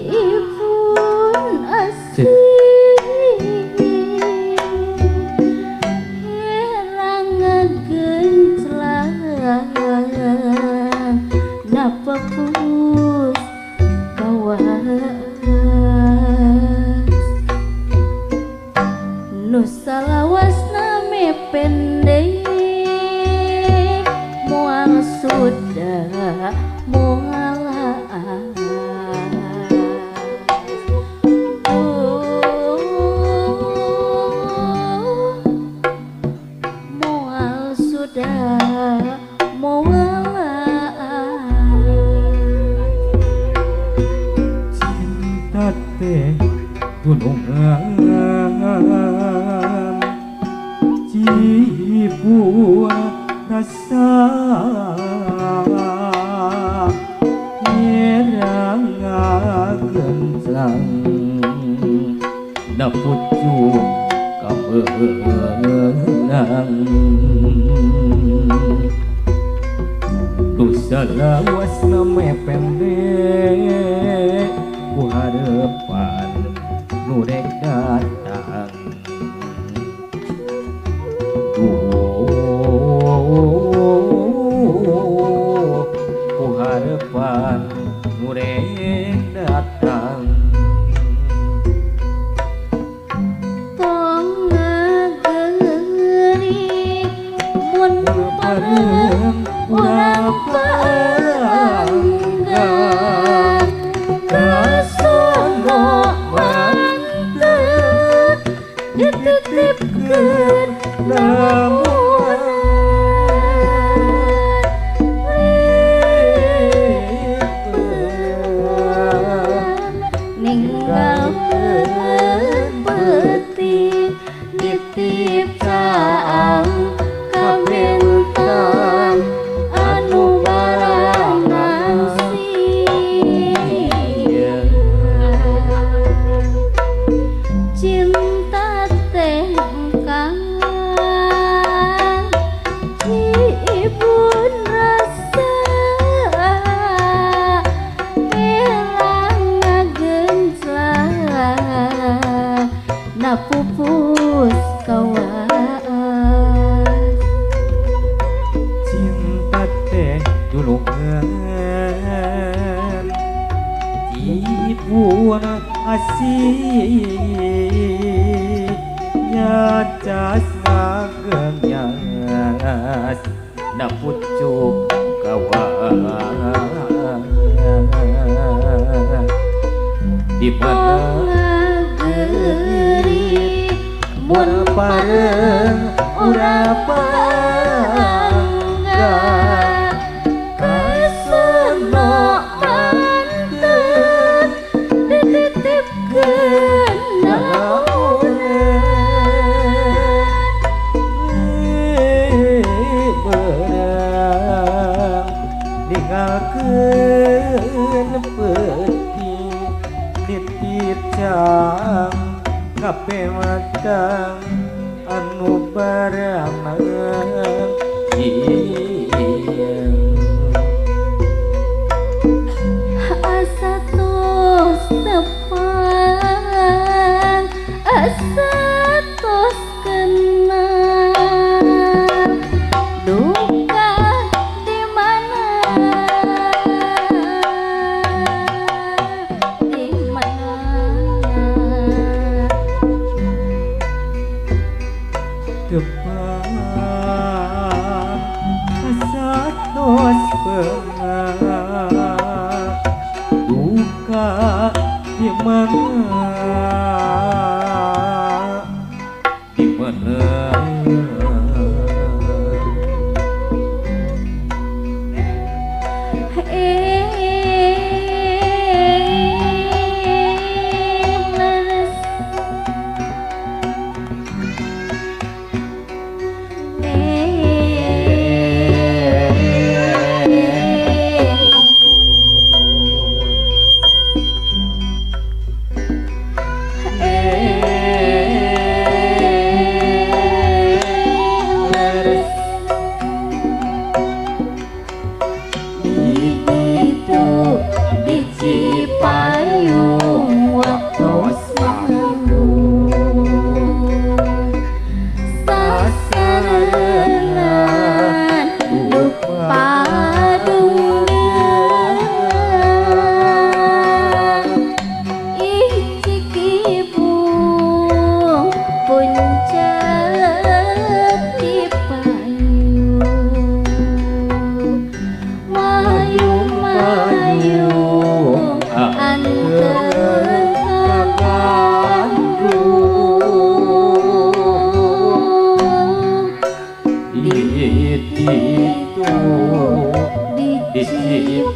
Cipun asih herang genclang napapus kawas nu salawas name pendek moal sudah moal moal sudah moal cinta teh gunungan Cibua rasa nyerang gencang napucu kabeunang dosa lawas name pendek ku harepan nu rek datang ku harepan nu rek datang tong ngageuri mun pareng urang bangga kasono mantep dititipkeun lamun ninggalkeun peuting nitip saang ka bentang anu barangan sia cinta teh engkang Cibun rasa herang ngagenclang napupus kawas cinta teh dulungan Cibun asih nyacas ngagenyas napucuk kawas di mana ngageuri mun pareng urang bangga kasono mantep dititipkeun lamunan beurang ninggalkeun peuting nitip cang kapematang anu baramang asa tos tepang asa tos kenal duka di mana di mana tepang asa tos pengang duka di mana di mana leres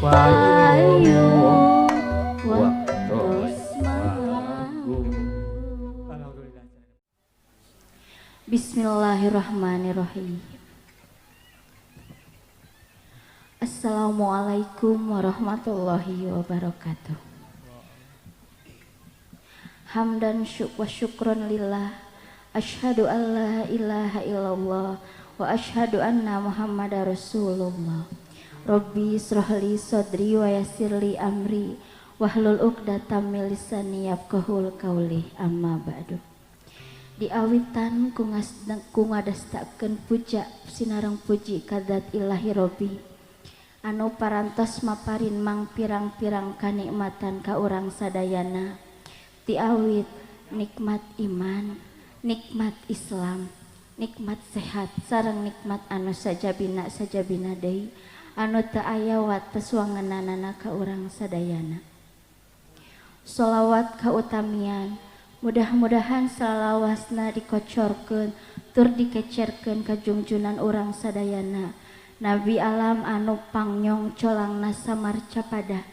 payu waktos manggung. Bismillahirrahmanirrahim. Assalamualaikum warahmatullahi wabarakatuh. Hamdan wa syukron lillah. Asyhadu an la ilaha illallah wa asyhadu anna Muhammadar Rasulullah. Rabbi israh li sadri wa yassir li amri wahlul 'uqdatam min lisani yafqahul qawli. Amma ba'du. Diawitan ku ngadastakeun puja sinareng puji ka dzat ilahi Rabbi anu parantos maparin mang pirang-pirang kanikmatan ka urang sadayana. Tiawit nikmat iman, nikmat Islam, nikmat sehat sareng nikmat anu sajabina sajabina deui anu teu aya wates wangenanana ka urang sadayana. Sholawat kautamian mudah-mudahan salawasna dikocorkeun tur dikecerkeun ka jungjunan urang sadayana Nabi alam anu pangnyong colangna samarcapada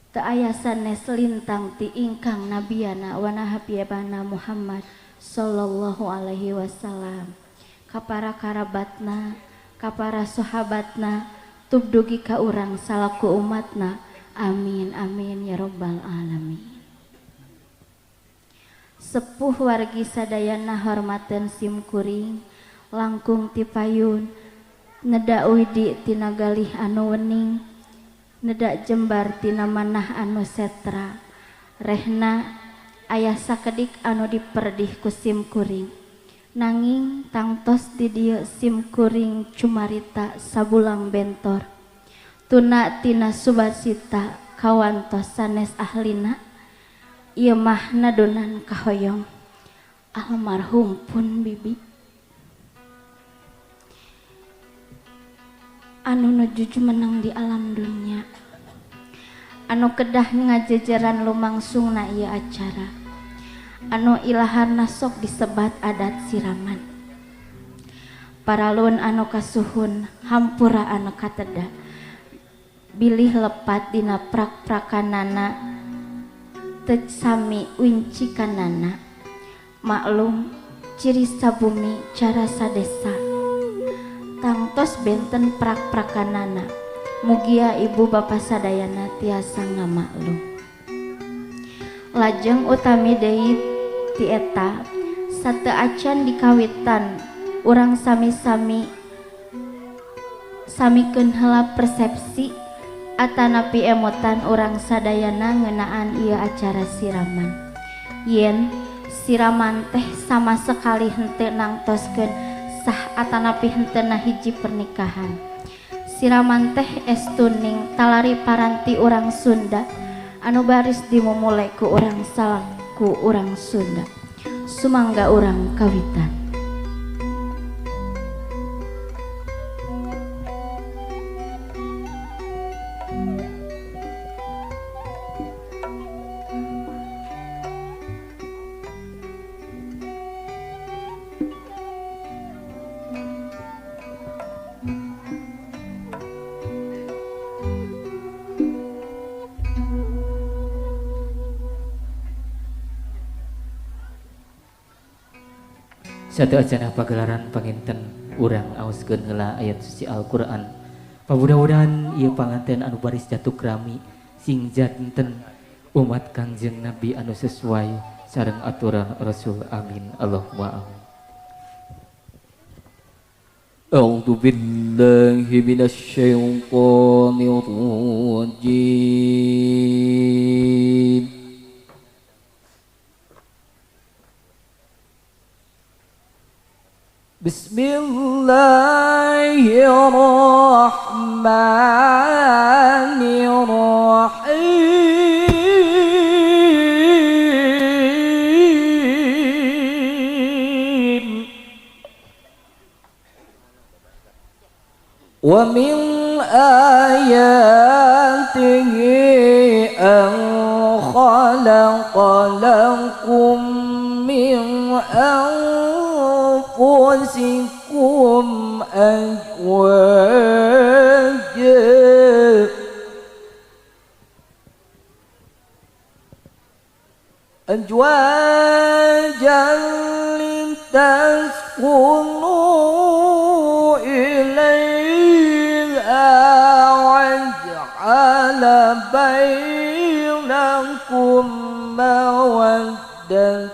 teu aya sanes lintang ti ingkang nabiana wa nahabiyana Muhammad sallallahu alaihi wasallam ka para karabatna, ka para sahabatna, tubdugi ka urang salaku umatna. Amin amin ya rabbal alamin. Sepuh wargi sadayana hormaten sim kuring langkung ti payun nedak widi tina galih anu wening nedak jembar tina manah anu setra rehna aya sakedik anu diperdih ku sim kuring nanging tangtos di dieu sim kuring cumarita sabulang bentor tuna tina subasita kawantos sanes ahlina. Ieu mah nadonan kahoyong almarhum pun bibi anu nuju jumeneng di alam dunia anu kedah ngajejeran lumangsungna ieu acara anu ilaharna sok disebat adat siraman. Paralun anu kasuhun hampura anu kateda bilih lepat dina prak-prakanana teu sami wincikanana. Maklum ciri sabumi cara sadesa tangtos benten prak-prakanana. Mugia ibu bapa sadayana tiasa ngamaklum. Lajeng utami deui ti eta sateu acan dikawitan urang sami-sami samikeun heula persepsi atanapi emotan urang sadayana ngeunaan ieu acara siraman. Yen siraman teh sama sekali henteu nangtoskeun sah atanapi henteu hiji pernikahan. Siraman teh estuning talari paranti urang Sunda anu baris dimumule ku urang salaku urang Sunda. Sumangga urang kawitan. Satu acara pagelaran panginten urang aoskeun heula ayat suci Al-Qur'an. Pamudah-mudahan ieu panganten anu baris jatuh krami sing janten umat Kangjeng Nabi anu sesuai sareng aturan Rasul. Amin Allahumma amin. A'udzu billahi minasyaitonir rajim. Bismillahirrahmanirrahim. Wa min ayatihi an khalaqa lakum min anfusikum azwaja. أزواجا لتسكنوا إليها وجعل بينكم مودة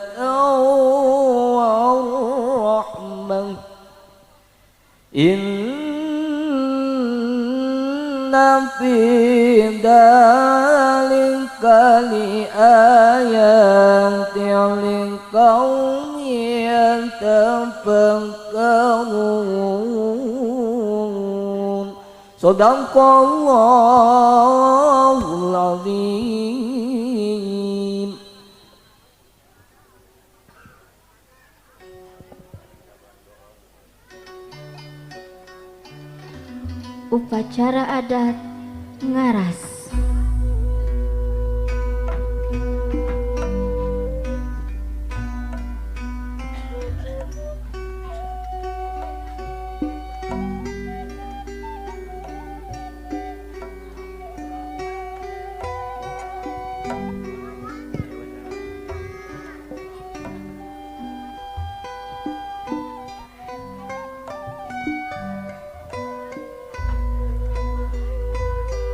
ورحمة إن في ذلك لآيات لقوم يتفكرون. صدق الله العظيم. Upacara adat ngaras.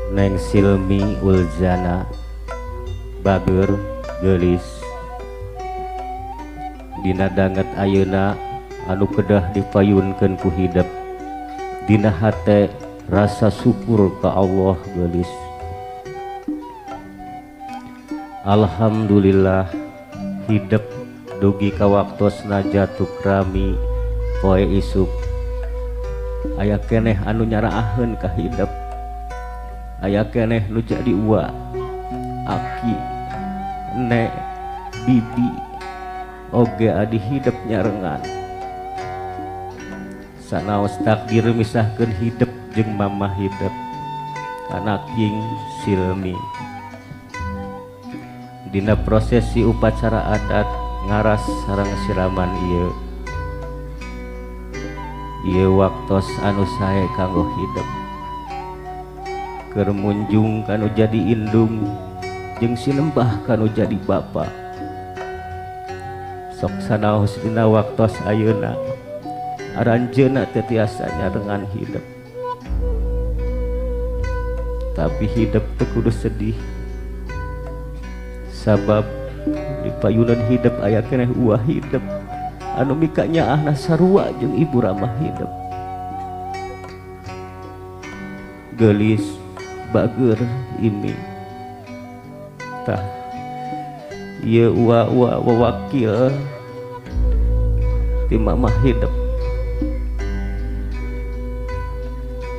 Neng Silmi Uljana bager geulis dina danget ayeuna anu kedah dipayunkeun ku hidep dina hate rasa syukur ka Allah geulis. Alhamdulillah hidep dugi ka waktosna jatuh rami poe isuk aya keneh anu nyaraaheun ka hidep, aya keneh nu jadi uwa, aki, nek, bibi, oge adi hidep nyarengan. Sanaos takdir misahkeun hidep jeung mamah hidep, anak King Silmi. Dina prosesi upacara adat ngaras sareng siraman ieu. Ieu waktos anu sae kanggo hidep. Keur munjung kanu jadi indung jeung sinembah kanu jadi bapa. Sok sanaos dina waktos ayeuna aranjeuna teu tiasa nyarengan hidep. Tapi hidep teu kudu sedih, sabab di payunan hidep aya keneh uah hidep anu mika nyaahna sarua jeung ibu ramah hidep. Geulis bager ini tah ieu ua-ua wawakil ti mamah hidep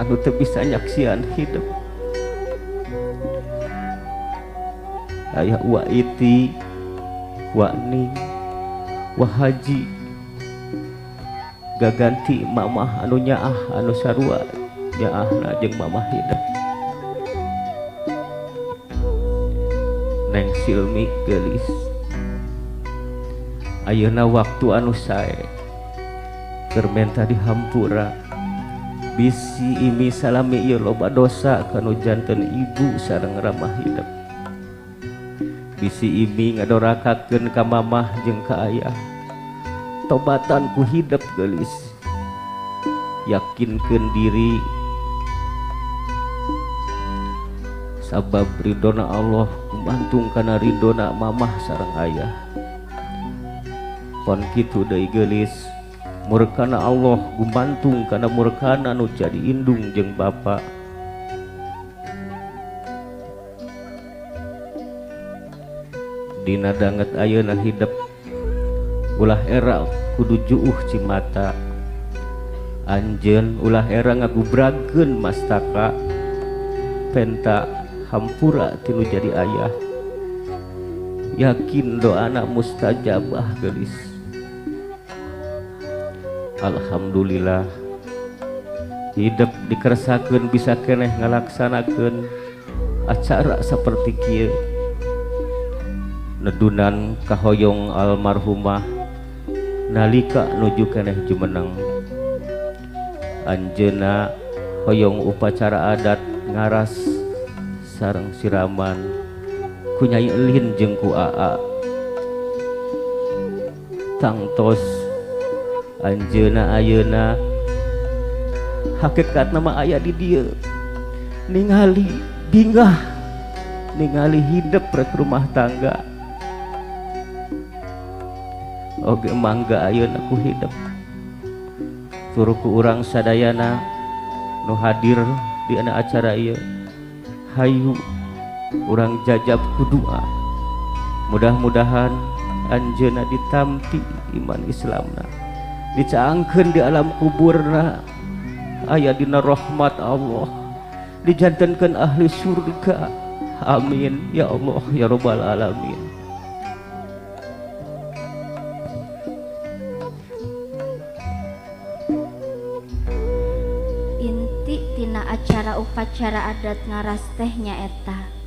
anu teu bisa nyaksian hidep. Aya ua iti, wa ning, wa haji gaganti mamah anu nyaah anu sarua nyaahna jeung mamah hidep. Neng Silmi geulis ayeuna waktu anu sae keur menta dihampura bisi imi salami ieu loba dosa kanu janten ibu sareng ramah hidep. Bisi imi ngadorakakeun ka mamah jeung ka ayah, tobatan ku hidep geulis. Yakinkeun diri sabab ridona Allah gumantung kana ridona mamah sareng ayah. Pon kitu deui geulis, murkana Allah gumantung kana murkana nu jadi indung jeung bapa. Dina danget ayeuna hidep ulah era kudu juuh cimata, anjeun ulah era ngagubragkeun mastaka penta hampura tinu jadi ayah. Yakin doana mustajabah geulis. Alhamdulillah hidup dikersakeun bisa keneh ngalaksanakeun acara saperti kieu. Nedunan kahoyong almarhumah nalika nuju keneh jumeneng. Anjeunna hoyong upacara adat ngaras sareng siraman ku Nyai Elin jeung ku Aa. Tangtos anjeunna ayeuna hakikatna mah aya di dieu ningali bingah ningali hidup rek rumah tangga oge mangga ayeuna ku hidup turu ku urang sadayana nu hadir di ana acara ieu hayu urang jajab ku doa mudah-mudahan anjeunna ditampi iman Islamna dicaangkeun di alam kuburna aya dina rahmat Allah dijantenkeun ahli surga. Amin ya Allah ya rabbal alamin. Inti tina acara upacara adat ngaras teh nyaeta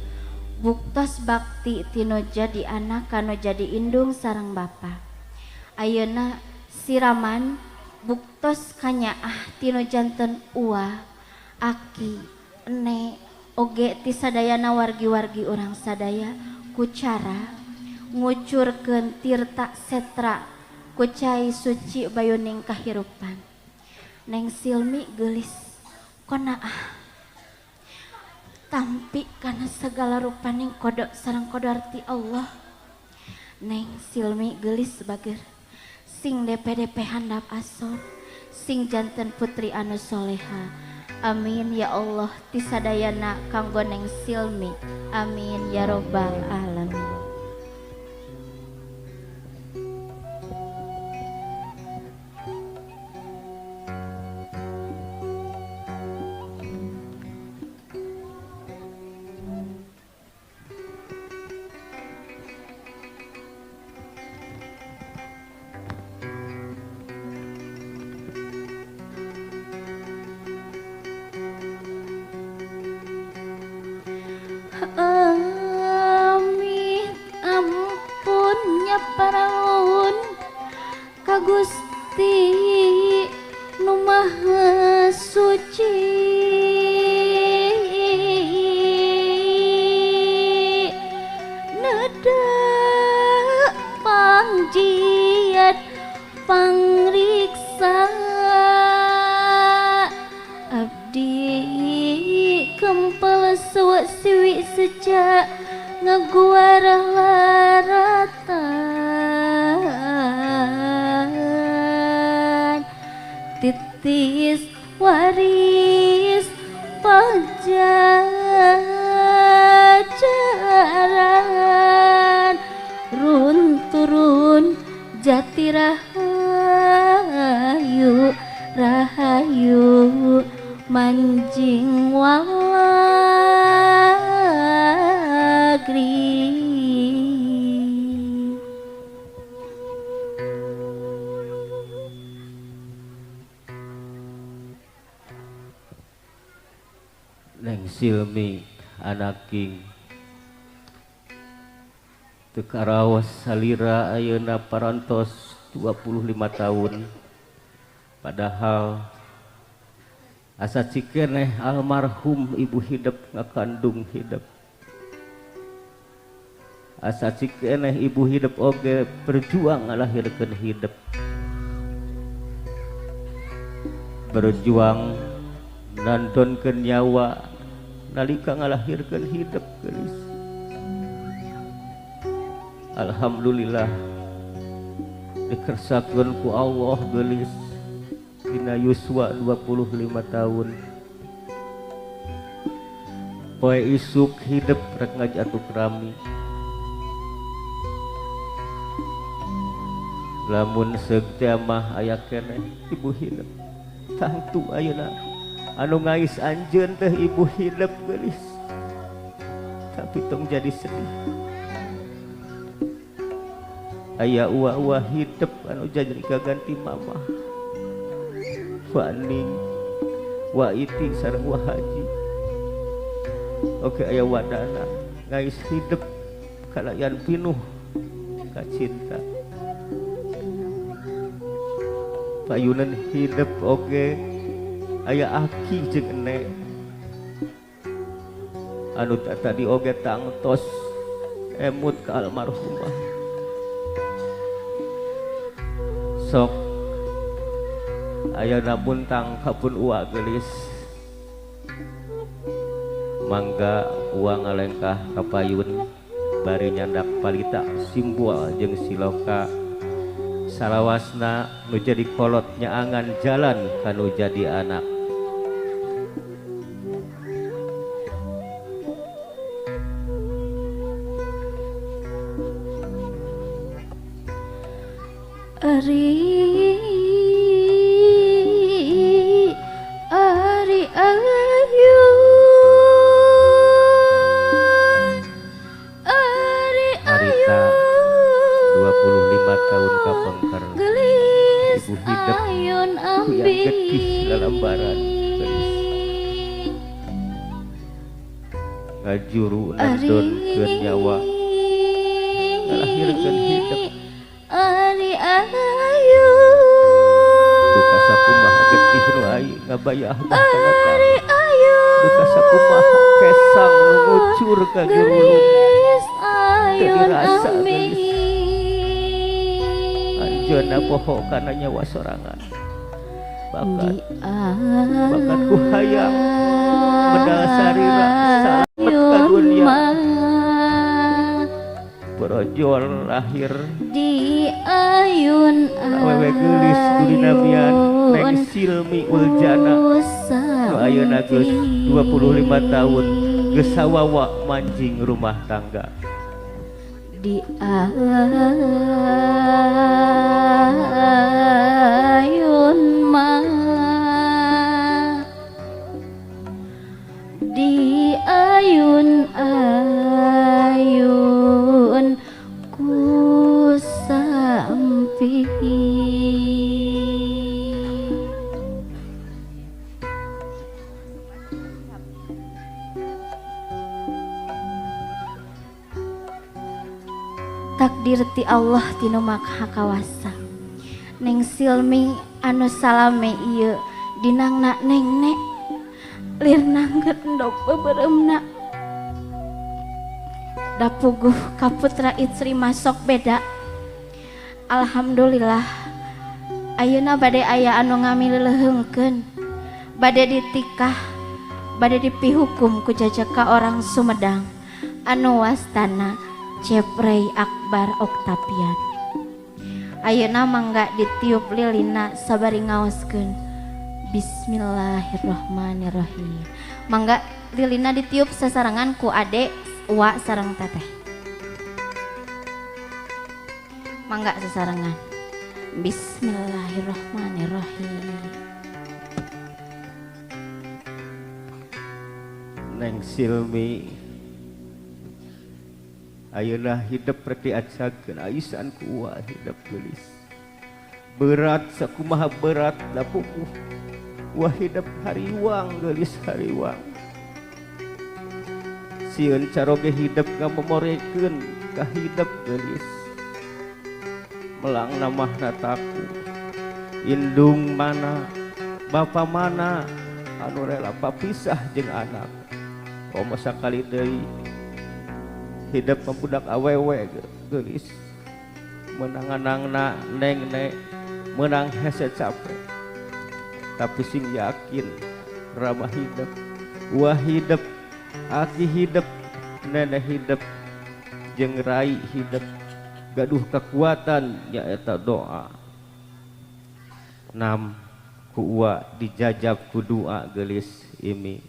buktos bakti tino jadi anak kanu jadi indung sareng bapa. Ayeuna siraman buktos kanyaah tino janten uwa, aki, ene, oge ti sadayana wargi-wargi urang sadaya ku cara ngucurkeun tirta setra ku cai suci bayuning kahirupan. Neng Silmi geulis konaah tampi kana segala rupaning kodok sareng kodarti Allah. Neng Silmi geulis bager sing DPDP handap asor sing janten putri anu soleha. Amin ya Allah tisadayana kanggo Neng Silmi. Amin ya robbal alamin. Amin ampunnya paraun ka Gusti nu Maha Suci. Neda pangjiat pangriksa abdi kempel suwak siwi sejak ngaguarah laratan titis waris pajajaran run turun jati rahayu rahayu manjing walagri. Neng Silmi anaking teu karaos salira ayeuna parantos 25 tahun padahal asa cikeneh almarhum ibu hidup ngakandung hidup asa cikeneh ibu hidup oge berjuang ngalahirkeun hidup berjuang nandonkeun nyawa nalika ngalahirkeun hidup geulis. Alhamdulillah dikersakeun ku Allah geulis dina yuswa 25 tahun poe isuk hidup rek ngajatuk rami lamun seug teh mah aya keneh ibu hidup tangtu ayeuna anu ngais anjeun teh ibu hidup geulis tapi tong jadi sedih aya uwa-uwa hidup anu jadi kaganti mamah wa ning wa iti sareng wa haji oke aya wadana ngais hidup kalayan pinuh kacinta payunan hidup oke aya aki jeung ene anu tadi oge tangtos emut ka almarhumah. Sok ayeuna buntang ka pun uwa geulis. Mangga uwa ngalengkah ka payun bari nyandak palita simbol jeung siloka salawasna nu jadi kolot nyaangan jalan kanu jadi anak. Ari ari ayun ari Harita 25 tahun kapengker gelis ibu hidep ayun yang ambi getih lalambaran gelis ngajuru nandonkeun nyawa ngalahirkeun hidep ari ayun duka sakumaha getih nu ai ngabayah ari ayun duka sakumaha kesang nu ngucur ka jurulung gelis ayun dirasa ambi anjeunna poho kana nyawa sorangan bakat di bakat ku hayang medal sarira salamet ka dunya borojol lahir di ayun awewe geulis dulinabian Neng Silmi Uljana nu ayeuna geus 25 tahun geus sawawa manjing rumah tangga di ayun ma di ayun ayun ku sampi takdir ti Allah tinu maha kawasa Neng Silmi anu salame ieu dinangna neng nek lir nangget endog bebereumna da puguh ka putra istri masok beda. Alhamdulillah ayeuna bade aya anu ngamileuheungkeun bade ditikah bade dipihukum ku jajaka orang Sumedang anu wastana Jeffrey Akbar Oktavian. Ayeuna mangga ditiup lilina sabari ngaoskeun Bismillahirrahmanirrahim. Mangga lilina ditiup sasarengan ku ade uwa sareng teteh. Mangga sasarengan. Bismillahirrahmanirrahim. Neng Silmi ayeuna hidep rek diacakeun aisan ku uwa hidep geulis. Berat sakumaha berat da pupuh uwa hidep hariwang geulis hariwang. Sieun caroge hidep ngamemorekeun ka hidep geulis. Melang namahna taku indung mana bapa mana anu rela papisah jeung anak. Komo sakali deui hidup budak awewe geulis menang anangna neng nek menang hese capek tapi sing yakin ramah hidup wah hidup aki hidup nenek hidup jeung rai hidup gaduh kekuatan nyaeta doa nam ku uwa dijajab ku doa geulis imi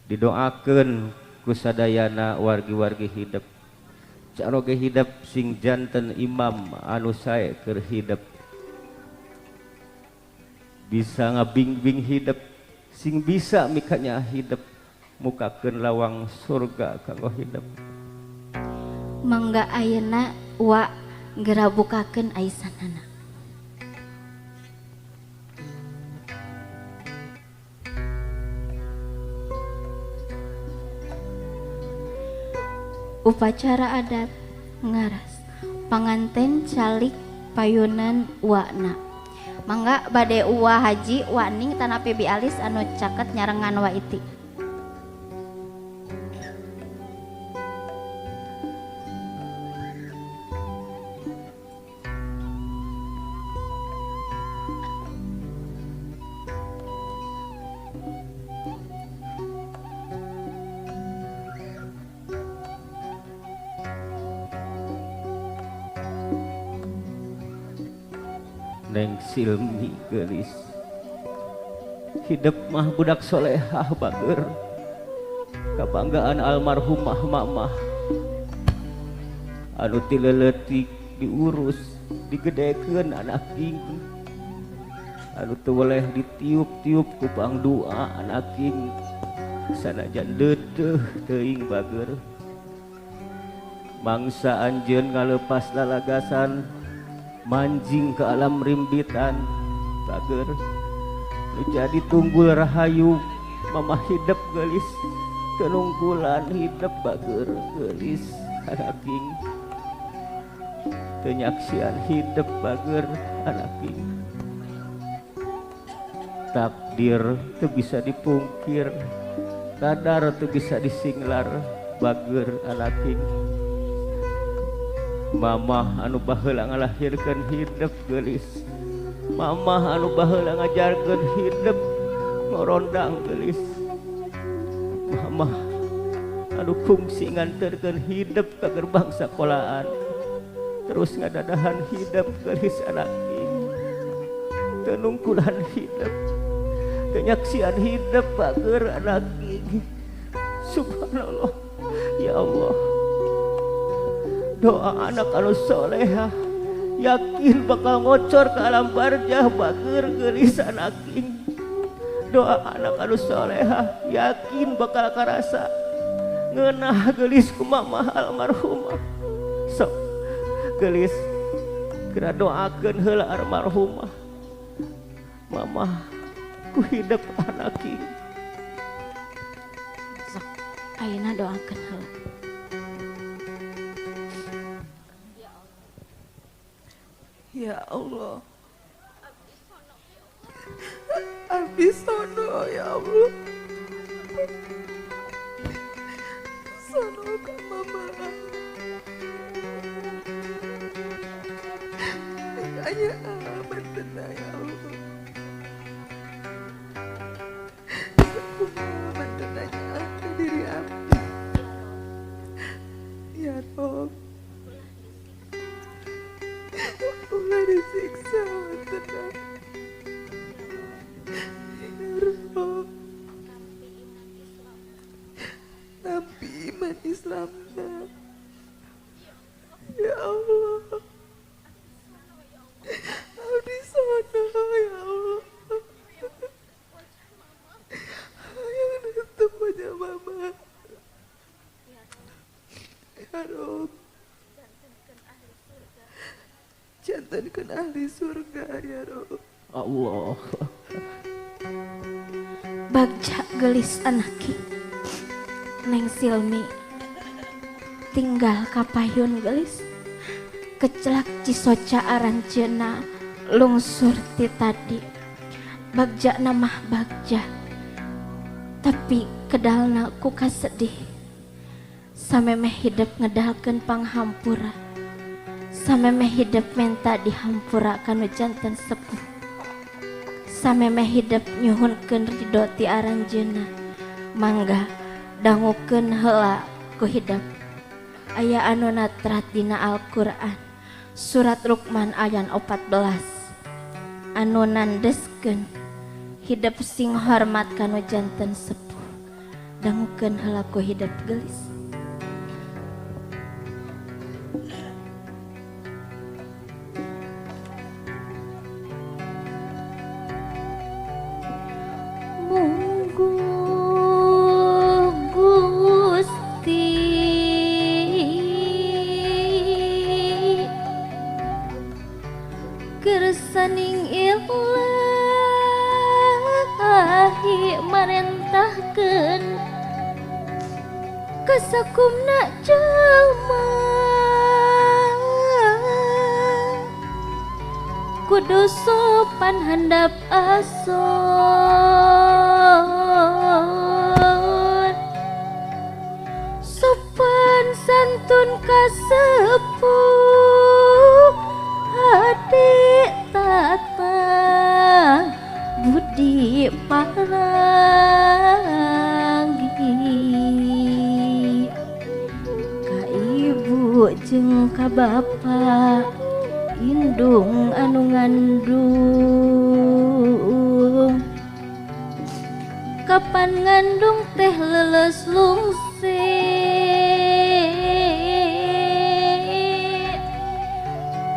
didoakeun ku sadayana wargi-wargi hidup caroge hidup sing janten imam anu sae keur hidup bisa ngabingbing hidup sing bisa mikanya hidup mukakeun lawang surga kanggo hidup. Mangga ayeuna wa geura bukakeun aisanana. Upacara adat ngaras panganten calik payunan wakna. Mangga bade uwa haji waning tanah pebi alis anu caket nyarengan wa iti. Neng Silmi gelis hidup mah budak solehah bager kebanggaan almarhumah mamah anu ti leutik diurus digedekeun anak king anu teu weleh ditiup-tiup ku pangdua anak king sanajan deudeuh teuing bager mangsa anjeun ngalepas lalagasan manjing ke alam rimbitan bager nu jadi tunggul rahayu mamah hidup gelis tenungkulan hidup bager gelis anak king teu nyaksian hidup bager anak king takdir teu bisa dipungkir kadar teu bisa disinglar bager anak king mamah anu baheula ngalahirkeun hidup geulis mamah anu baheula ngajarkeun hidup ngorondang geulis mamah anu kungsi nganterkeun hidup ka gerbang sakolaan terus ngadadahan hidup geulis anak king teu nungkulan hidup teu nyaksian hidup bager anak king. Subhanallah ya Allah, doa anak anu soleha yakin bakal ngocor ke alam barjah bager geulis anak king. Doa anak anu soleha yakin bakal karasa ngeunah geulis ku mamah almarhumah. Sok geulis kira doakeun heula almarhumah mamah ku hidup anak king. Sok ayeuna doakeun heula. Ya Allah, abdi sono ya Allah, sono ke mama, hanya amat tenang ya Allah, amat tenangnya ke diri abdi, ya Rob. Ulah disiksa tenang ya Rob, nampi iman Islamnya ya Allah, abdi sono ya Allah, yang nutup wajah mama ya Rob, jantankan ahli surga ya Rob. Allah. Bagja gelis anaki Neng Silmi tinggal kapayun gelis kecelak cisoca aranjeuna lungsur ti tadi. Bagja namah bagja tapi kedalna ku kasedih samemeh hidup ngedalkeun panghampura, samemeh hidup menta dihampura kanu janten sepuh, samemeh hidup nyuhunkeun ridho ti aranjeuna. Mangga dangukeun heula ku hidup. Aya anu natrat dina Al-Qur'an surat Luqman ayat 14 anu nandeskeun hidup sing hormat kanu janten sepuh. Dangukeun heula ku hidup gelis. Kersaning ilahi marentahkeun kasakumna jalma kudu sopan handap asor, sopan santun kasepuh hati tata budi paranggi ka ibu jeung ka bapa Indung anu ngandung kapan ngandung teh leles lungsi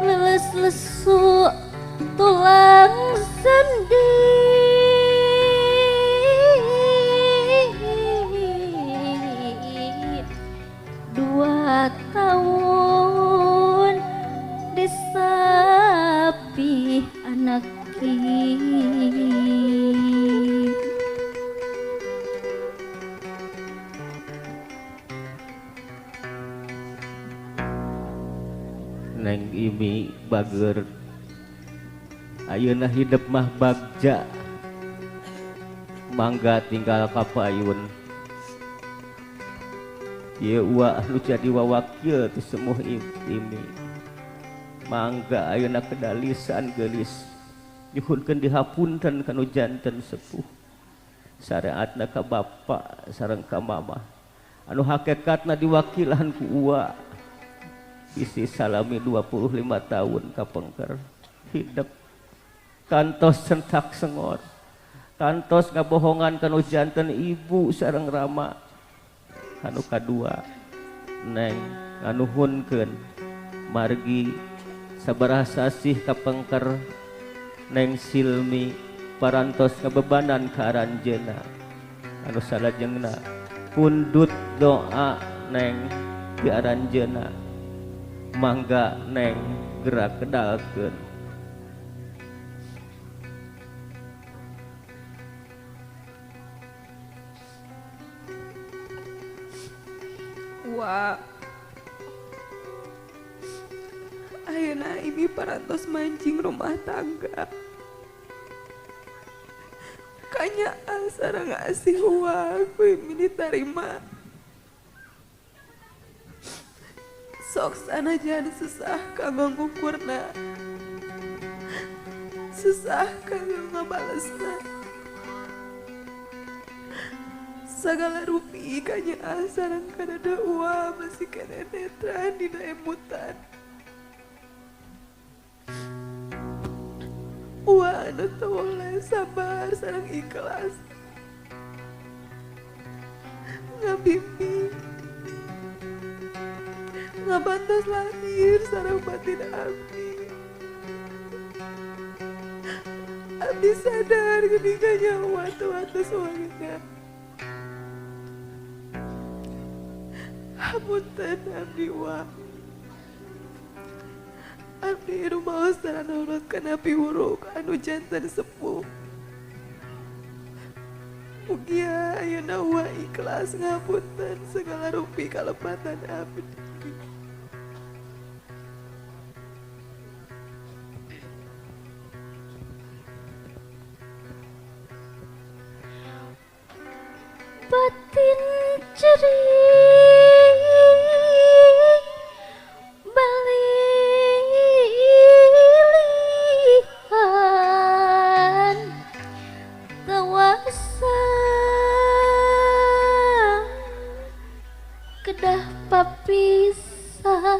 leles lesu tulang sendi 2 tahun disapi anak. Neng Imi bager ayeuna hidep mah bagja mangga tinggal ka payun ieu uwa anu jadi wawakil ti semuh Imi mangga ayeuna kedalisan geulis nyuhunkeun dihapunten kanu janten sepuh syariatna ka bapa sareng ka mama anu hakikatna diwakilan ku uwa isi salami 25 tahun kapengker hidup kantos sentak sengor kantos ngabohongan kanu janten ibu sareng rama anu kadua neng nganuhunkeun margi sabaraha sasih kapengker neng Silmi parantos kabebanan ka aranjeuna anu salajengna pundut doa neng di aranjeuna mangga neng gerak kedalkeun. Wah, ayeuna ini parantos mancing rumah tangga. Kanya sareng asih wa ku ini diterima. Sok sanajan susah kanggo ngukurna, susah kanggo ngabalesna. Sagala rupi kanya sareng kadada uwa masih kene netran dina emutan. Uwa anu teu sabar sareng ikhlas ngabimbing ngabantos lahir sareng batin abdi. Abdi sadar ketika nyawa teu atas wangena. Hapunten abdi wa. Abdi rumaos nurut kana piwuruk anu janten sepuh. Mugia ayeuna wa ikhlas ngapunten segala rupi kalepatan abdi. Batin jerih balilihan tewasa kedah papisah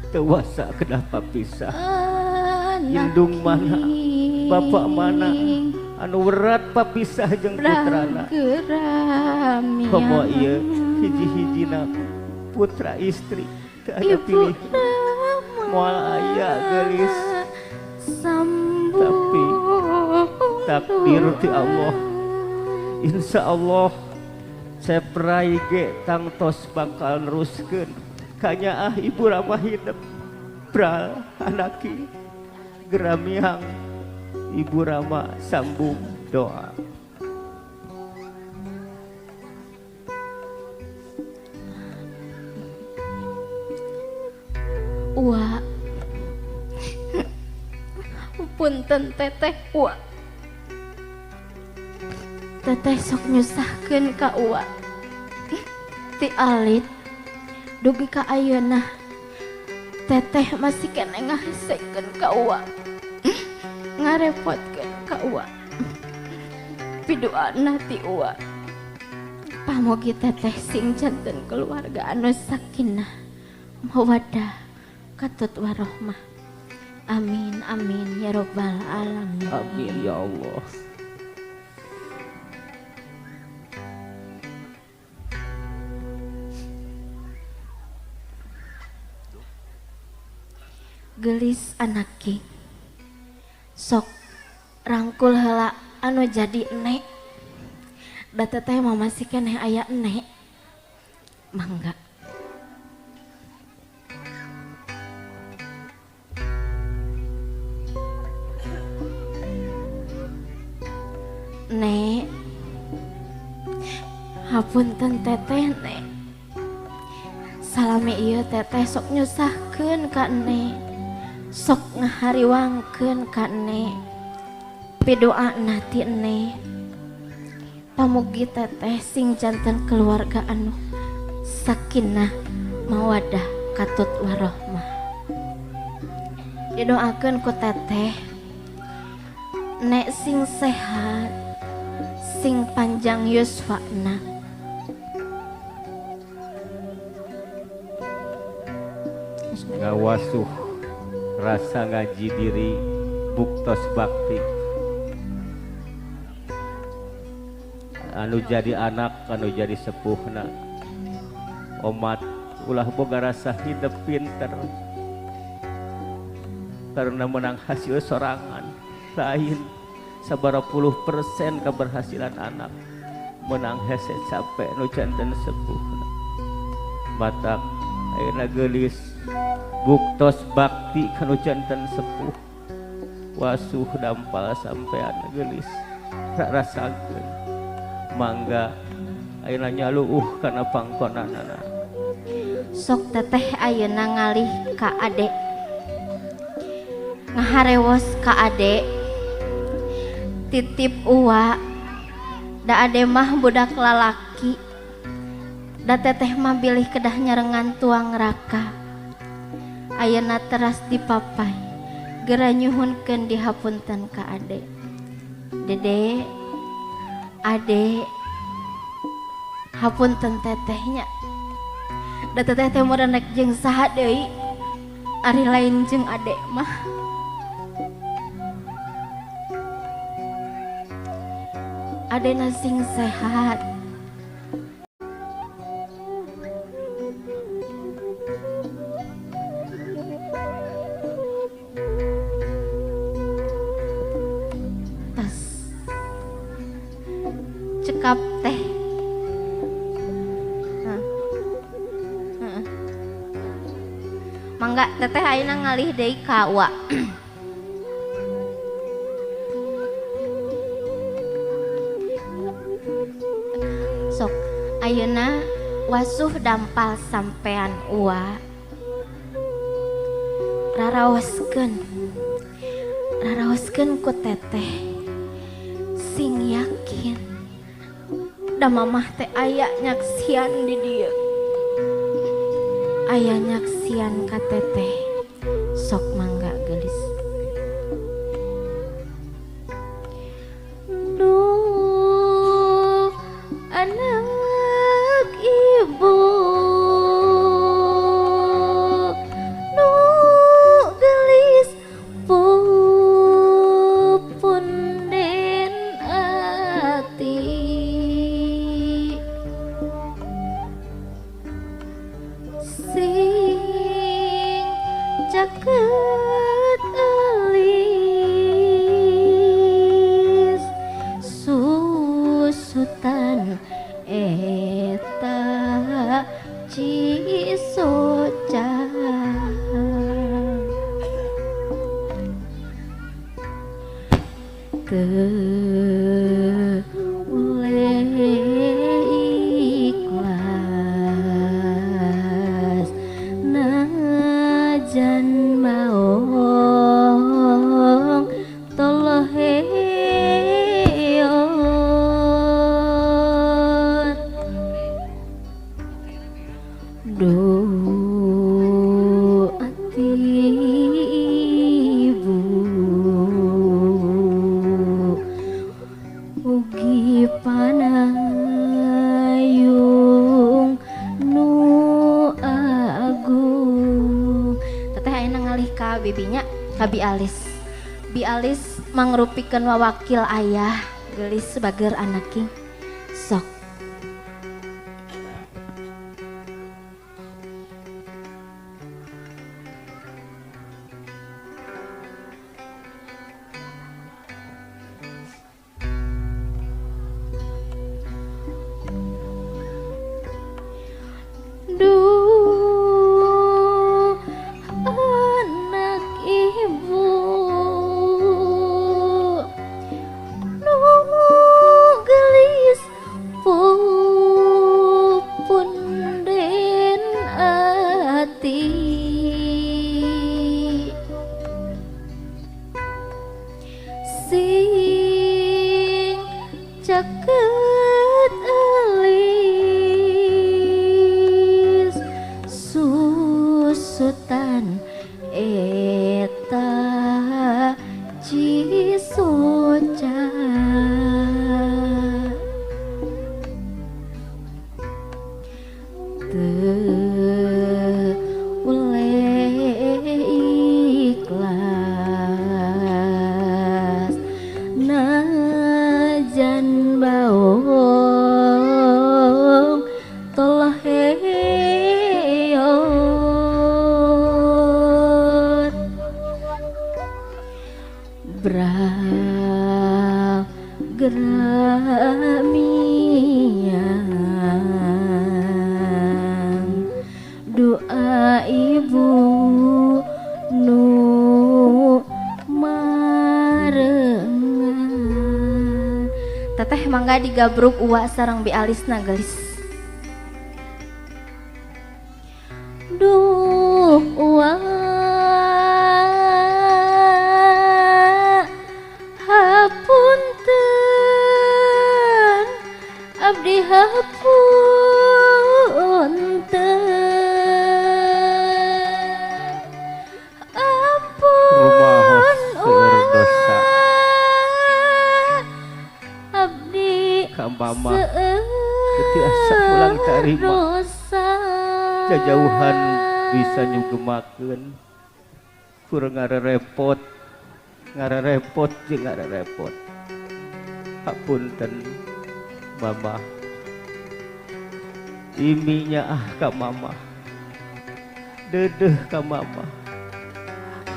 tewasa kedah papisah indung mana bapak mana anu werat papisah jeung putrana komo ieu hiji-hijina putra istri teu aya pilih moal aya geulis tapi takdir ti Allah insyaallah seprai ge tangtos bakal neruskeun kanyaah ibu ramah hidup bral anaki geramiang Ibu Rama sambung doa. Wa punten teteh wa. Teteh sok nyusahkeun ka uwa. Ti alit dugi ka ayeuna teteh masih keneh ngahesekeun ka uwa. Ngarepotkeun ka uwa. Piduana ti uwa. Pamogi teteh sing janten keluarga anu sakinah mawaddah katut warohmah. Amin amin ya robbal alamin. Amin ya Allah. Gelis anak king sok rangkul heula anu jadi nek da teteh mah masih keneh aya nek mangga. Nek hapunten teteh nek salami ieu teteh sok nyusahkeun ka nek, sok ngahariwangkeun ka nek, pidoana ti nek pamugi teteh sing janten keluarga anu sakinah mawadah katut warohmah. Didoakeun ku teteh nek sing sehat sing panjang yuswana. Ngawasuh rasa ngaji diri buktos bakti anu jadi anak anu jadi sepuhna omat ulah boga rasa hidup pinter karena menang hasil sorangan lain sabara 10% keberhasilan anak menang hese capek nu janten sepuhna batak ayeuna geulis buktos bakti kanu janten sepuh wasuh dampal sampean geulis rasakeun mangga ayeuna nyaluuh kana pangkonanana. Sok teteh ayeuna ngalih ka ade ngaharewos ka ade titip uwa da ade mah budak lalaki da teteh mah bilih kedah nyarengan tuang raka. Ayeuna teras dipapai gera nyuhunkeun dihapunten ka ade. Dede ade hapunten tetehnya da teteh teh moal rek jeung saha deui ari lain jeung ade mah. Adena sing sehat. Tas cekap teh. Mangga teteh ayeuna ngalih deui ka wa. Sok ayeuna wasuh dampal sampean uwa raraoskeun raraoskeun ku teteh sing yakin da mamah teh aya nyaksian di dieu aya nyaksian ka teteh. Sok mangga geulis. Duh anak ibu nu gelis pupunden ati sing caket elis susutan eta cisoca teu uleh ikhlas najan maong toloheor duh ati ibu Ka bibinya ka Bi Alis. Bi Alis mangrupikeun wawakil ayah geulis bager anaking. Sok. Duh anak ibu nu gelis pupunden ati sing caket elis susutan eta cisoca teu uleh ikhlas najan baong tolah heot brang geramiang doa ibu nu marengan. Teteh mangga digabruk uwa sareng Bi Alisna gelis. Duh uwa hapunten abdi hapunten ampun Rumaos seueur dosa abdi ka mama teu asa ulang tarima dosa jajauhan bisa nyugemakeun kurang ngarerepot ngarerepot jeung ngarerepot. Hapunten mama, iminya ah ka mama, dedeh ka mama,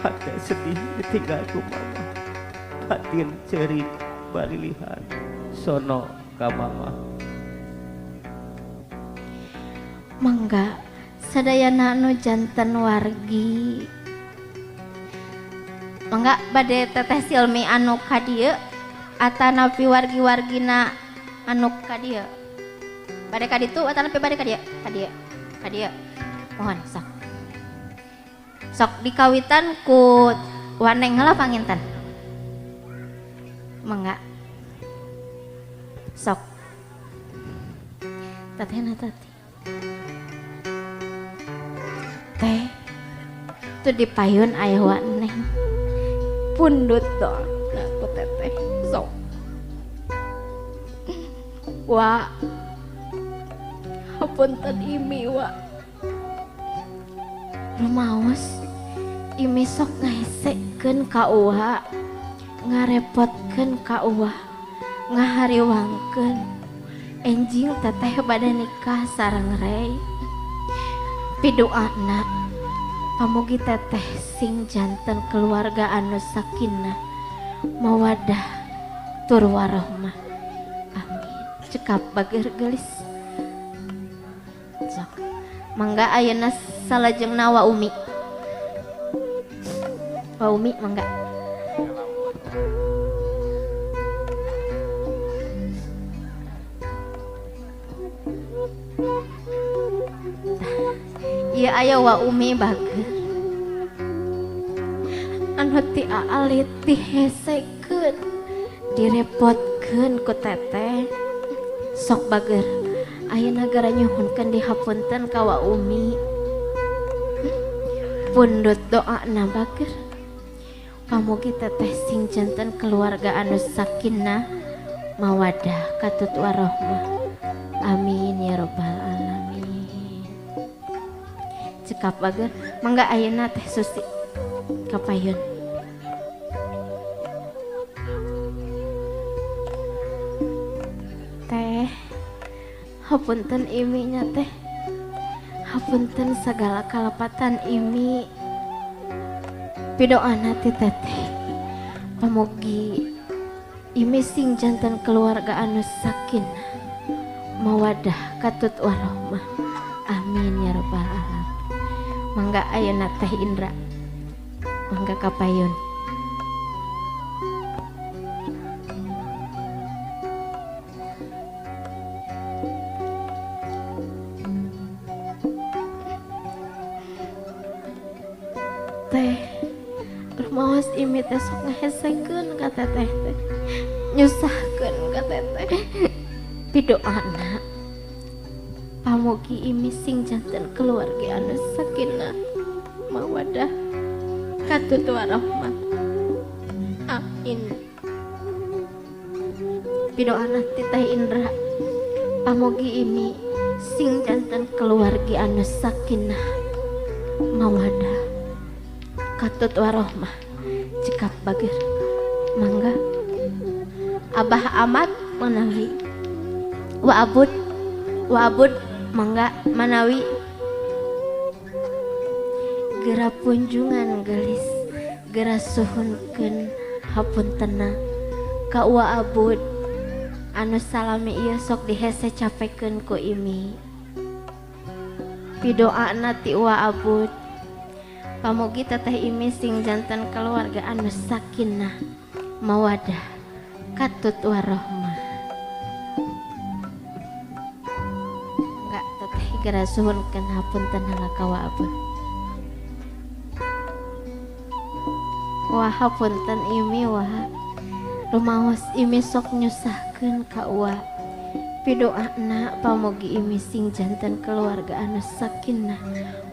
hati sedih ditinggal ku mama, batin cerik balilihan sono ka mama. Mangga sadayana anu janten wargi. Mangga bade Teteh Silmi anu ka dieu atanapi wargi-wargina anu ka dieu. Bade ka ditu atanapi bade ka dieu? Ka dieu. Ka dieu. Mohon sok. Sok dikawitan ku Waneng heula panginten. Mangga. Sok. Tetehna tati. Teh tuh di payun aya Waneng. Pundut dong aku teteh. Sok. Wa hapunten imi wa. Rumaos imi sok ngahesekeun ka uwa, ngarepotkeun ka uwa, ngahariwangkeun. Enjing teteh bade nikah sareng Rey. Piduana pamugi teteh sing janten keluarga anu sakinah mawadah tur warohmah. Amin. Cekap bager gelis. Sok. Mangga ayeuna salajengna Wa Umi. Wa Umi mangga. Ieu aya Wa Umi bager. Anu ti aalit dihesekeun, direpotkeun ku teteh. Sok bager. Ayeuna gara nyuhunkeun dihapunten ka Wa Umi. Pundut doana bager. Pamugi teteh sing janten keluarga anu sakinah mawadah katut warohmah. Amin ya robbal alamin. Cekap bager. Mangga ayeuna Teh Susi. Kapayun. Teh, hapunten iminya teh. Hapunten segala kalepatan imi. Pidoana ti teteh. Pamugi imi sing janten keluarga anu sakinah, mawadah, katut warahmah. Amin ya rabbal alamin. Mangga ayeuna Teh Indra. Mangga kapayun. Teh, rumaos imi teh sok ngahesekeun ka teteh teh. Nyusahkeun ka teteh. Pidoana pamugi imi sing janten keluarga anu sakinah, mawadah, katut warahmah. Amin. Pidoana ti Teh Indra, pamugi imi sing janten keluarga anu sakinah, mawadah, katut warohmah. Cekap bagir. Mangga Abah Ahmad manawi, Wa Abud, Wa Abud mangga manawi. Gera punjungan gelis, gera suhunkeun hapuntena ka Wa Abud anu salami ieu sok dihese capekeun ku imi. Pidoana ti Wa Abud, pamugi teteh imi sing janten keluarga anu sakinah, mawadah, katut warohmah. Enggak teteh gera suhunkeun hapunten ka Wa Abud. Wah hapunten imi wah. Rumaos imi sok nyusahkeun ka Wa. Pidoana pamugi imi sing janten keluarga anu sakinah,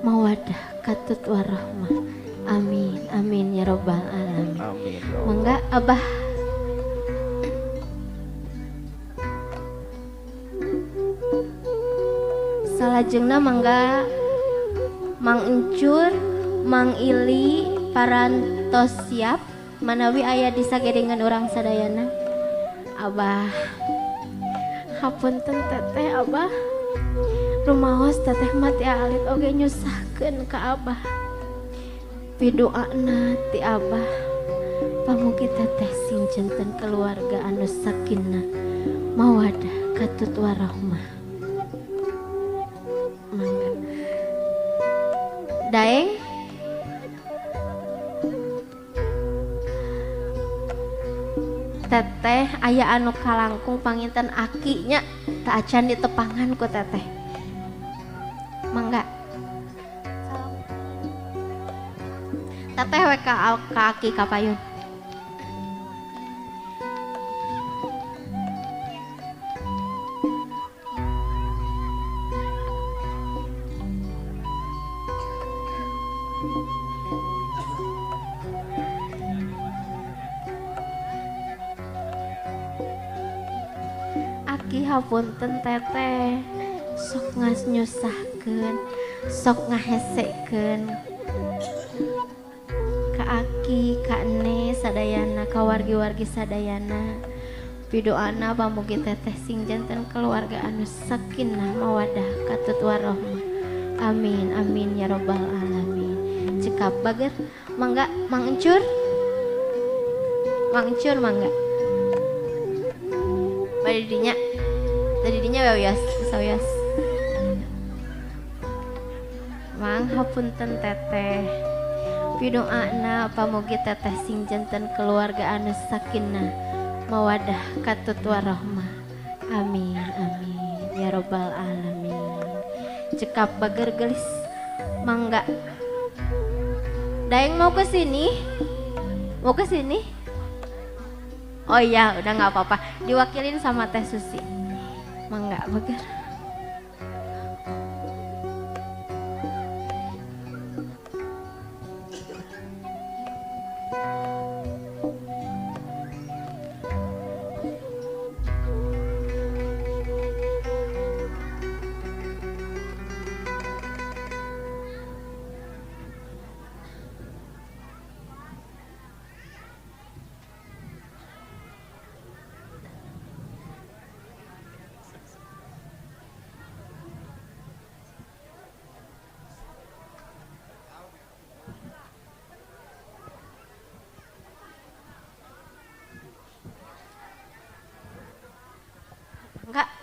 mawadah, katut warahmah. Amin amin ya robbal alamin. Amin. Mangga Abah. Salajengna mangga Mang Encur, Mang Ili parantos siap manawi aya di sagedengan urang sadayana. Abah, hapunten teteh Abah. Rumaos teteh mati alit oge nyusahkeun ka Abah. Pidoana ti Abah, pamugi teteh sing janten keluarga anu sakinah, mawadah, katut warahmah. Mangga. Daeng teteh aya anu kalangkung panginten akinya tak acan ditepangan ku teteh. Mangga. Teteh we ka aki kapayun. Aki hapunten teteh sok ngas nyusahkeun, sok ngahesekeun ka aki, ka ene sadayana, ka wargi-wargi sadayana. Pidoana pamugi teteh sing janten keluarga anu sakinah, mawadah, katut warohmah. Amin amin ya robbal alamin. Cekap bager. Mangga Mang Encur. Mang Encur mangga. Bade dinya. Tadi dinya wios, sawios. Mang hapunten teteh. Pidoana pamugi teteh sing janten keluarga anu sakinah, mawadah, katut warahmah. Amin amin ya robbal alamin. Cekap bager gelis. Mangga. Daeng mau ke sini? Mau ke sini? Oh iya, udah nggak apa-apa. Diwakilin sama Teh Susi. Mangga bager.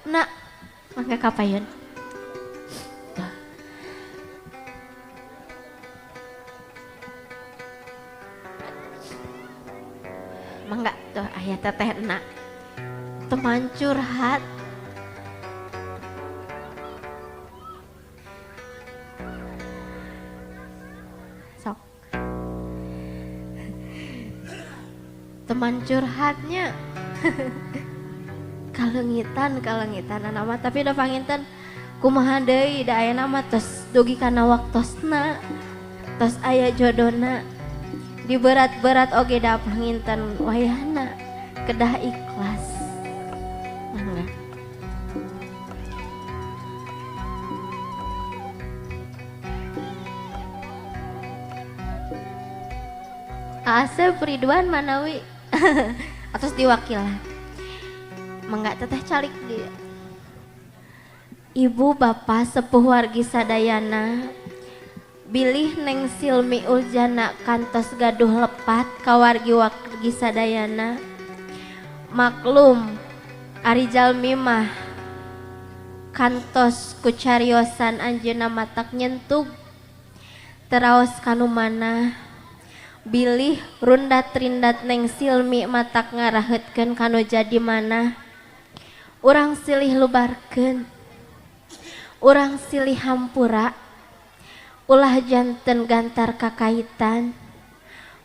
Nak mangga kapayun. Mangga tuh aya teteh nak. Teman curhat. Sok. Teman curhatnya. Kalengitan nama tapi da panginten kumaha deui da aya nama tos dugi kana waktosna tos aya jodona diberat-berat oge da panginten wayahna kedah ikhlas. Mangga. Asep Ridwan manawi atos diwakilan. Mangga teteh calik dia. Ibu bapak sepuh wargi sadayana bilih Neng Silmi Uljana kantos gaduh lepat ka wargi sadayana. Maklum ari jalmi mah kantos kucariosan anjeunna matak nyentug teraos kanu manah bilih rundat rindat Neng Silmi matak ngaraheutkeun kanu jadi manah. Urang silih lubarkeun, urang silih hampura, ulah janten gantar kakaitan,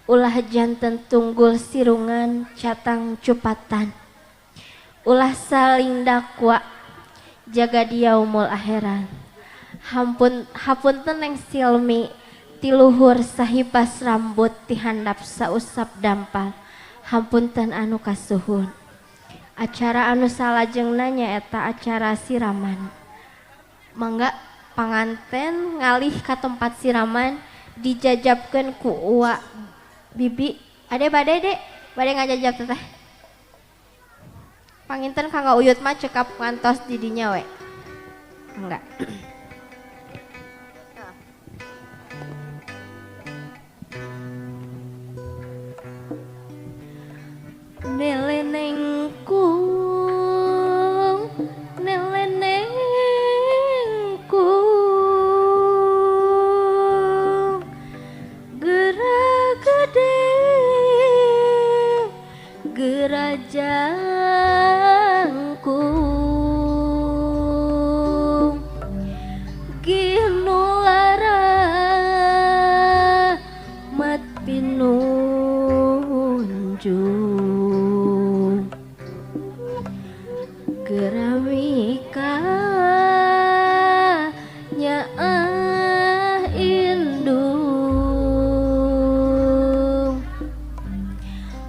ulah janten tunggul sirungan catang cupatan, ulah saling dakwa jaga diaumul akhirat. Hapunten Neng Silmi tiluhur sahipas rambut tihandap sausap dampal, hapunten anu kasuhun. Acara anu salajengna nyaeta acara siraman. Mangga panganten ngalih ka tempat siraman dijajabkeun ku uwa bibi. Ade bade dek, bade ngajajab teteh. Panginten kanggo uyut mah cekap ngantos di dinya we. Mangga. Nelenengkung, nelenengkung, gerak gede, gerak jangkung, ginulara mat pinunjung. Keramika nyaah indung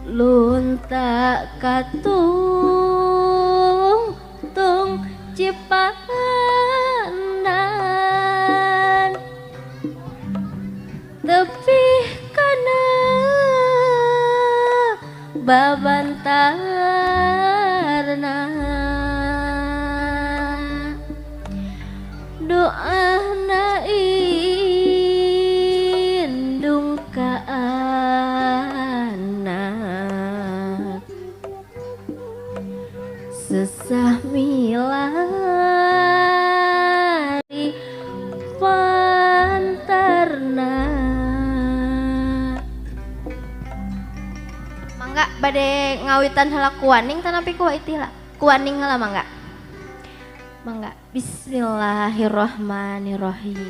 lunta katung tung cipanan tepi kana babantarna doana indung ka anak sesah milari pantarna. Mangga bade ngawitan heula kuaning tanapi ku itilah kuaning heula mangga. Mangga. Bismillahirrahmanirrahim.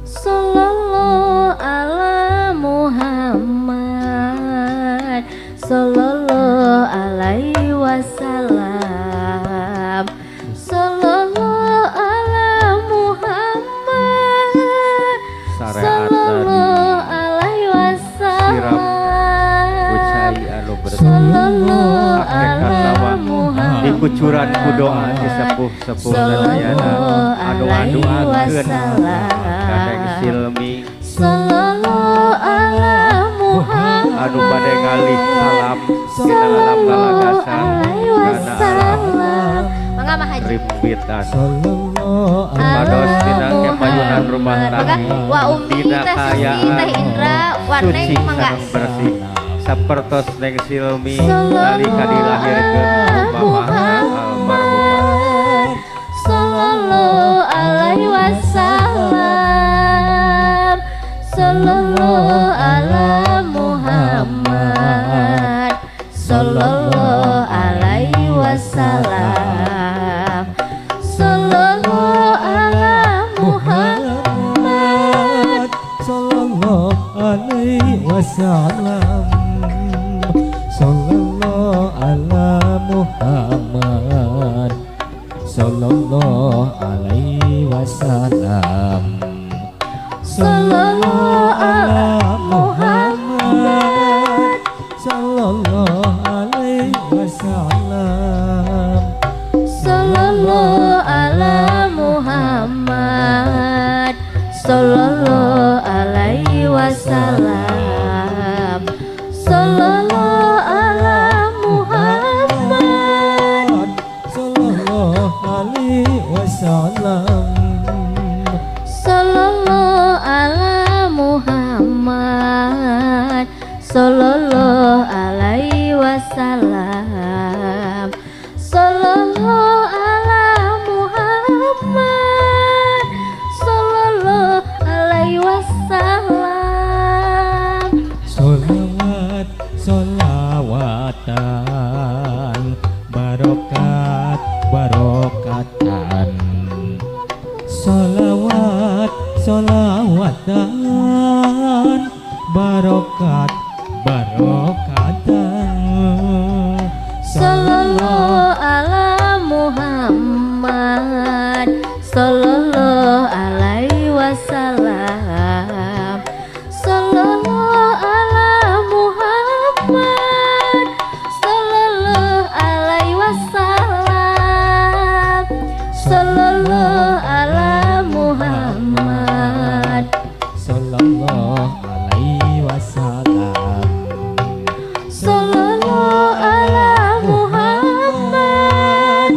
Sallallahu ala Muhammad, sallallahu alaihi wasallam, sallallahu ala Muhammad, sallallahu alaihi wasallam, sallallahu ala Muhammad. Dikucuran ku doa di sepuh-sepuh sadayana anu ngaduakeun ka Neng Silmi, sallallahu ala Muhammad, anu bade ngalih salam dina alam lalagasan kana alam Mangga Mah Haji rimbitan pados dina kemayunan rumah tangga Wa Umi dina Teh Susi kaayaan Teh Indra Warneng suci mangga. Sareng bersih sapertos Neng Silmi nalika dilahirkeun ku mamahna almarhumah. Sallallahu alaihi wasallam. Sallallahu ala Muhammad. Sallallahu alaihi wasallam. Sallallahu ala Muhammad. Sallallahu alaihi wasallam. Sallallahu ala Muhammad. Sallallahu alaihi wasallam. Sallallahu ala Muhammad. Sallallahu alaihi wasallam. Sallallahu ala Muhammad. Sallallahu alaihi wasallam. Sallallahu ala Muhammad. Sallallahu alaihi wasallam. Sallallahu ala Muhammad. Sallallahu alaihi wasallam. Sallallahu ala Muhammad. Sallallahu alaihi wasallam. Sholawat sholawatan barokat barokatan. Sholawat sholawatan barokat barokatan. Sallallahu ala Muhammad. Sallallahu alaihi wasallam. Sallallahu ala Muhammad. Sallallahu alaihi wasallam. Sallallahu ala Muhammad. Sallallahu alaihi wasallam. Sallallahu ala Muhammad.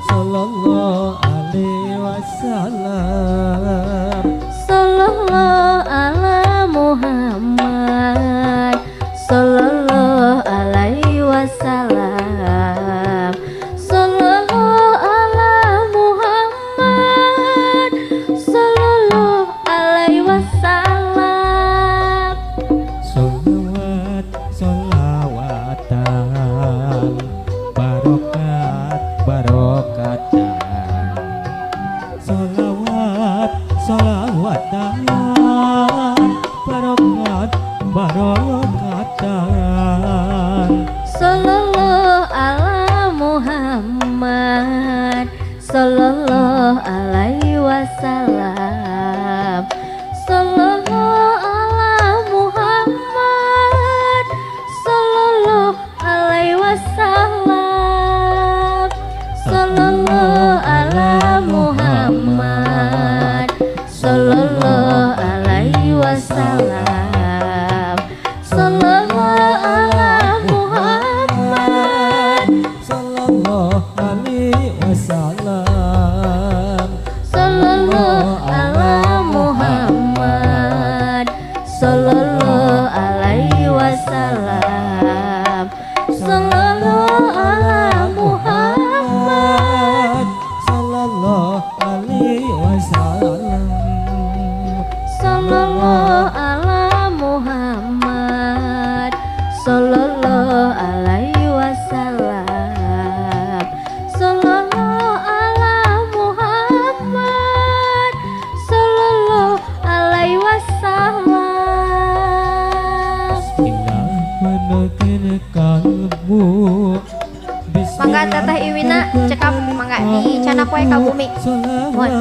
Sallallahu alaihi wasallam. Sallallahu ala Muhammad. Sallallahu alaihi wasallam. Sallallahu ala Muhammad. Sallallahu alaihi wasallam. Sholawat sholawatan barokat barokatan. Sholawat sholawatan barokat barokatan. Sallallahu ala Muhammad. Sallallahu alaihi wasallam. Sallallahu ala Muhammad. Sallallahu alaihi wasallam. Sallallahu ala Muhammad. Sallallahu alaihi wasallam. Sallallahu ala Muhammad. Sallallahu alaihi wasallam. Sallallahu ala Muhammad. Sallallahu alaihi wasallam. Sallallahu ala Muhammad. Sallallahu alaihi wasallam. Sallallahu ala Muhammad. Sallallahu alaihi wasallam. Sallallahu ala Muhammad. Sallallahu alaihi wasallam. Bismillah Mangga Teteh Iwina cekap mangga di canak wae ka bumi. Mohon.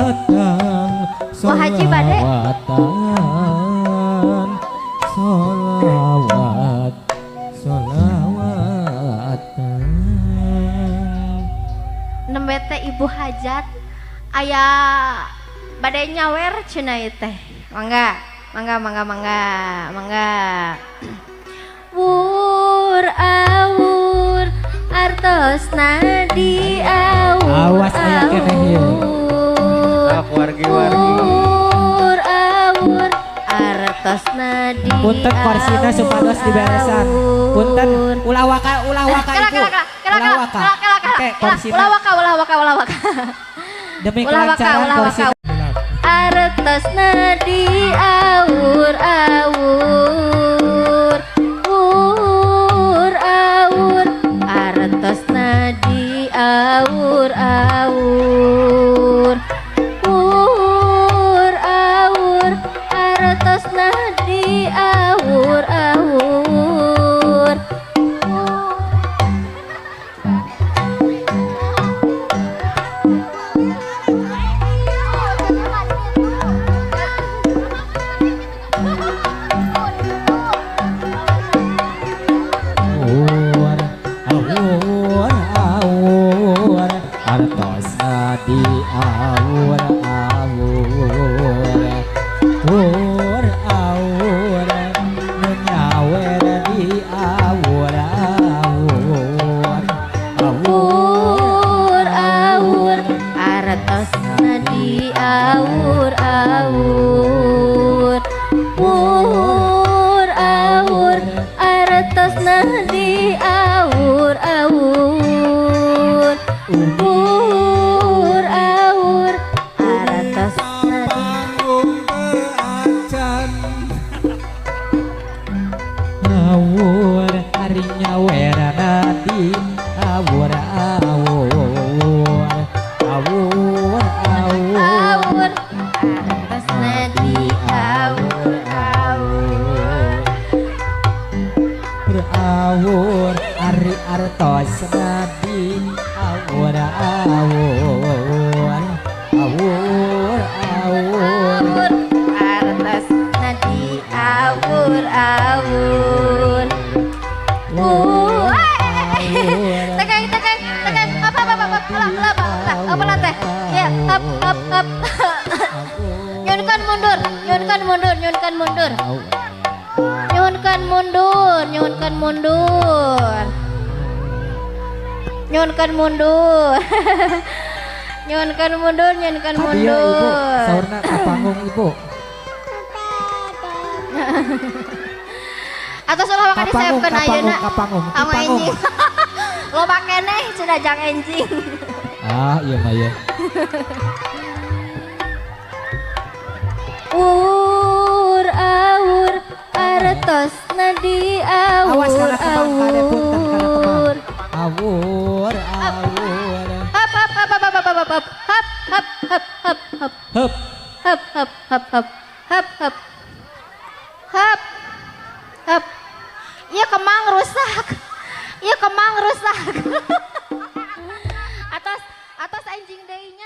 Wah Haji bade. Sholawat sholawatan. Nembe teh Ibu Hajat aya bade nyawer cenah ieu teh. Mangga, mangga mangga mangga, mangga. Wur awur artosna di awur. Awas aya keneh ieu. Wargi-wargi. Awur awur artosna Artosna di Punten korsina supados diberesan. Punten ulah waka ibu. Ulah waka. Oke, korsina. Ulah waka ulah waka ulah waka. Demi kelancaran korsina. Artosna di awur-awur, wur awur. Artosna di awur-awur, wur awur. Artosna di awur-awur. Awur awur awur artosna di awur awur, wur awur nu nyawer di awur awur, awur Awur awur artosna di awur awur, wur awur artosna di awur awur, wur awur artosna di panggung acan awur ari nyawerana di awur awur, awur awur awur artosna di awur awur, awur ari artosna di awur awur, awur awur awur artosna di awur awur. Tekan tekan tekan apa apa apa ulah ulah ulah apa lah teh ya up up up. Nyunkan mundur, nyunkan mundur, nyunkan mundur, nyunkan mundur, nyunkan mundur, nyunkan mundur, nyunkan mundur, nyunkan Kadieu ibu mundur. Saurna ka panggung ibu. Atau ulah waka Ka panggung disayapkeun ka panggung ayeuna. ka panggung di Anu panggung. enjing. Loba keneh cenah jang enjing. Ah iya mah ya. Ur awur artosna di Awas awur kana kembang kade punten kana kembang. awur. Awur awur Hap hap hap hap hap hap hap hap hap hap hap hap hup hap hap hap hap hap hap hap hap. Iya kemang rusak. Iya kemang rusak. Atos atos anjing deui nya.